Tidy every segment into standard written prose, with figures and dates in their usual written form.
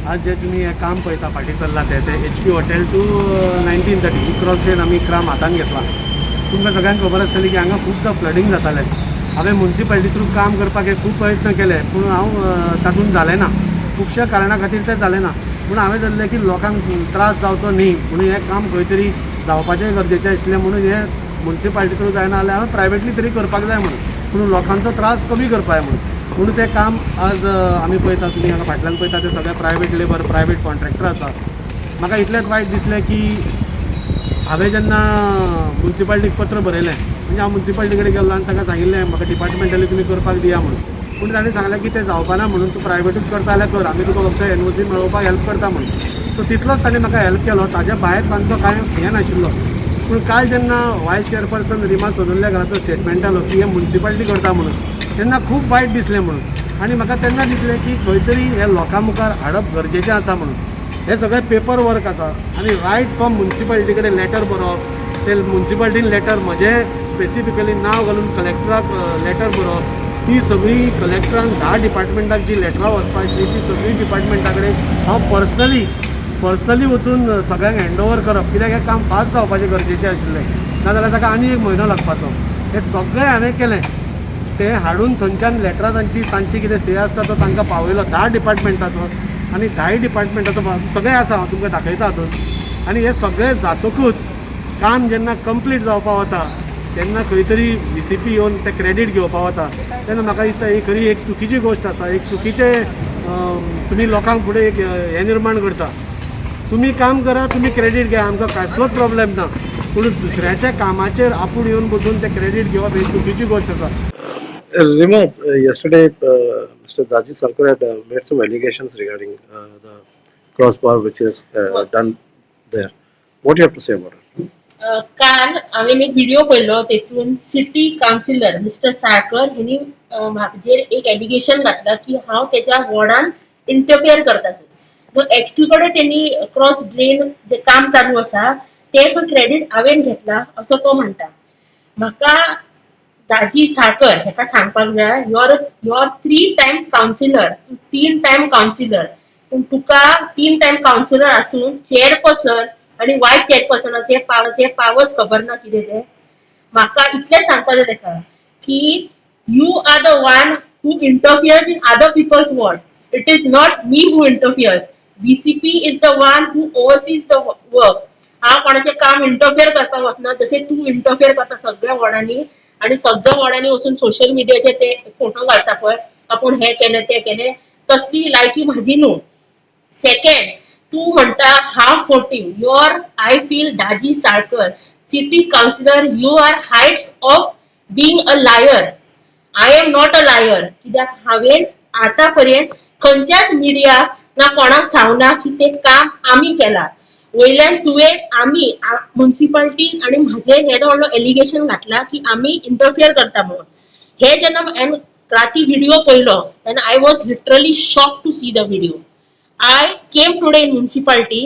आज जे तुमी हें काम पळयता फाटीं चल्लां तें तें HQ hotel to 1930 he cross drain आमी काम हातान घेतलां. तुमकां सगळ्यांक खबर आसतली की हांगा खुबदां फ्लडींग जातालें. हांवें मुन्सिपालिटी थ्रू काम करपाक हे खूब प्रयत्न केले, पूण हांव तातूंत जालें ना. खुबश्या कारणा खातीर तें जालें ना. पूण हांवें धरलें की लोकांक त्रास जावचो न्ही म्हणून हें काम खंय तरी जावपाचें गरजेचें आशिल्लें, म्हणून हें मुन्सिपालिटी थ्रू जायना जाल्यार हांवें प्रायवेटली तरी करपाक जाय म्हणून, पूण लोकांचो त्रास कमी करपाक जाय म्हणून. म्हणून तें काम आज आमी पळयता, तुमी हांगा फाटल्यान पळयता, ते सगळे प्रायवेट लेबर, प्रायवेट कॉन्ट्रॅक्टर आसा. म्हाका इतलेंच वायट दिसलें की हांवें जेन्ना मुन्सिपालिटीक पत्र बरयलें, म्हणजे हांव मुन्सिपालिटी कडेन गेल्लो आनी तांकां सांगिल्लें, म्हाका डिपार्टमेंटली तुमी करपाक दिया म्हणून. पूण तांणी सांगलें की तें जावपाना म्हणून, तूं प्रायवेटूच करता जाल्यार कर, आमी तुका फक्त एनओसी मेळोवपाक हेल्प करता म्हणून. सो तितलोच तांणी म्हाका हेल्प केलो, ताज्या भायर तांचो कांय हें नाशिल्लो. पूण काल जेन्ना वायस चेअरपर्सन रिमा सोनुर्लेकराचो स्टेटमेंट आलो की हें मुन्सिपालिटी करता म्हणून, तेन्ना खूब वायट दिसलें म्हणून. आनी म्हाका तेन्ना दिसलें की खंय तरी हें लोकां मुखार हाडप गरजेचें आसा म्हणून. हे सगळें पेपर वर्क आसा आनी रायट फ्रॉम मुन्सिपालिटी कडेन लेटर बरोवप, ते मुन्सिपालिटीन लेटर म्हजें स्पेसिफिकली नांव घालून कलेक्टराक लेटर बरोवप, ती सगळी कलेक्टरान 10 डिपार्टमेंटाक जी लेटरां वचपाची, ती सगळी डिपार्टमेंटा कडेन हांव पर्सनली पर्सनली वचून सगळ्यांक हँड ओवर करप, कित्याक हें काम फास्ट जावपाचें गरजेचें आशिल्लें, नाजाल्यार ताका आनी एक म्हयनो लागपाचो. हें सगळें हांवें केलें. ते हाडून थंयच्यान लेटरां तांची तांची कितें से आसता तो तांकां पावयलो 10 डिपार्टमेंटाचो आनी धाय डिपार्टमेंटाचो सगळें आसा, हांव तुमकां दाखयता हातूंत. आनी हें सगळें जातकूच काम जेन्ना कंप्लीट जावपा वता, तेन्ना खंय तरी व्हीसीपी येवन ते क्रेडीट घेवपा वता, तेन्ना म्हाका दिसता ही खरी एक चुकीची गोश्ट आसा. एक चुकीचें तुमी लोकांक फुडें एक हें निर्माण करता. तुमी काम करा, तुमी क्रेडीट घ्या, आमकां कसलोच प्रॉब्लेम ना. पूण दुसऱ्याच्या कामाचेर आपूण येवन बसून ते क्रेडीट घेवप ही चुकीची गोश्ट आसा. Rima, yesterday Mr. Daji Salkar had made some allegations regarding the crossbar which is done there. What do you have to say about it? काल हांवें एक व्हिडिओ पळयलो. तेतून सिटी कावन्सिलर मिस्टर साळकर हेणी म्हाजेर एक एलिगेशन घातला की हांव तेच्या वॉर्डान इंटरफियर करता. जो एचक्यू कडेन तेणी क्रॉस ड्रेन जे काम चालू आसा, ते क्रेडीट हांवें घेतला असो तो म्हणटा. म्हाका दाजी साळकर हेका सांगपाक जाय, you're three times councillor. तूं तीन टायम कावन्सिलर, पूण तुका तीन टायम कावन्सिलर आसून चेअरपर्सन आनी वायस चेअरपर्सनाचे पावाचे पावच खबर ना कितें तें. म्हाका इतलें सांगपाक जाय तेका की you are the one who interferes in other people's ward. It is not me who interferes. VCP is the one who oversees the work. हांव कोणाचें काम इंटरफियर करपाक वचना, जशें तूं इंटरफियर करता सगळ्या वॉर्डांनी आनी सगळ्या वॉर्डांनी वचून सोशल मिडियाचेर ते फोटो घालता पळय, आपूण हें केलें, तें केलें. तसली लायकी म्हाजी न्हू. सेकंड, तूं म्हणटा हांव फटींग. Your I feel, Daji Salkar, city councillor, you are heights of being a liar. I am not a liar, कित्याक हांवें आतां पर्यंत खंयच्याच मिडियाक ना कोणाक सांगना की तें काम आमी केलां. वयल्यान तुवें आमी मुन्सिपालिटी आनी म्हाजेर हें व्हडलो एलिगेशन घातला की आमी इंटरफियर करता म्हणून. हे जेन्ना हांवें राती व्हिडिओ पळयलो, तेन्ना I was literally shock to see the video. I came today in municipality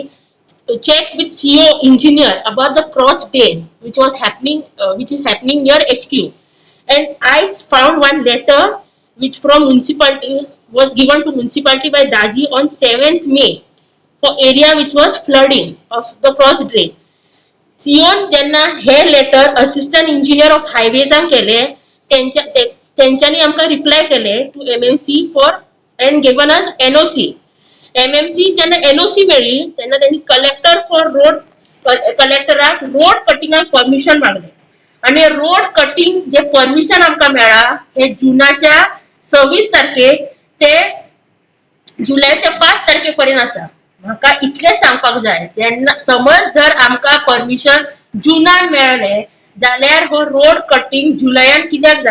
to check with CO engineer about the cross drain which was happening, which is happening near HQ. And I found one letter which from municipality was given to municipality by Daji on 7th May for area which was flooding of the cross drain. सिओन जेन्ना हे letter assistant engineer of हायवेजांक केले, तेंच्यांनी आमकां reply केले to MMC for and given us NOC. MMC जेन्ना NOC मेळ्ळी, तेन्ना तेणी कलेक्टर फॉर रोड, कलेक्टराक रोड कटिंगाक परमिशन मागले आनी रोड कटिंग जे परमिशन आमकां मेळ्ळा, हे जुनाच्या 26 तारखेक ते जुलयाच्या 5 तारखे पर्यंत आसा. म्हाका इतलें सांगपाक जाय, जेन्ना समज जर आमकां परमिशन जुनान मेळ्ळें जाल्यार हो रोड कटिंग जुलयान कित्याक जालें?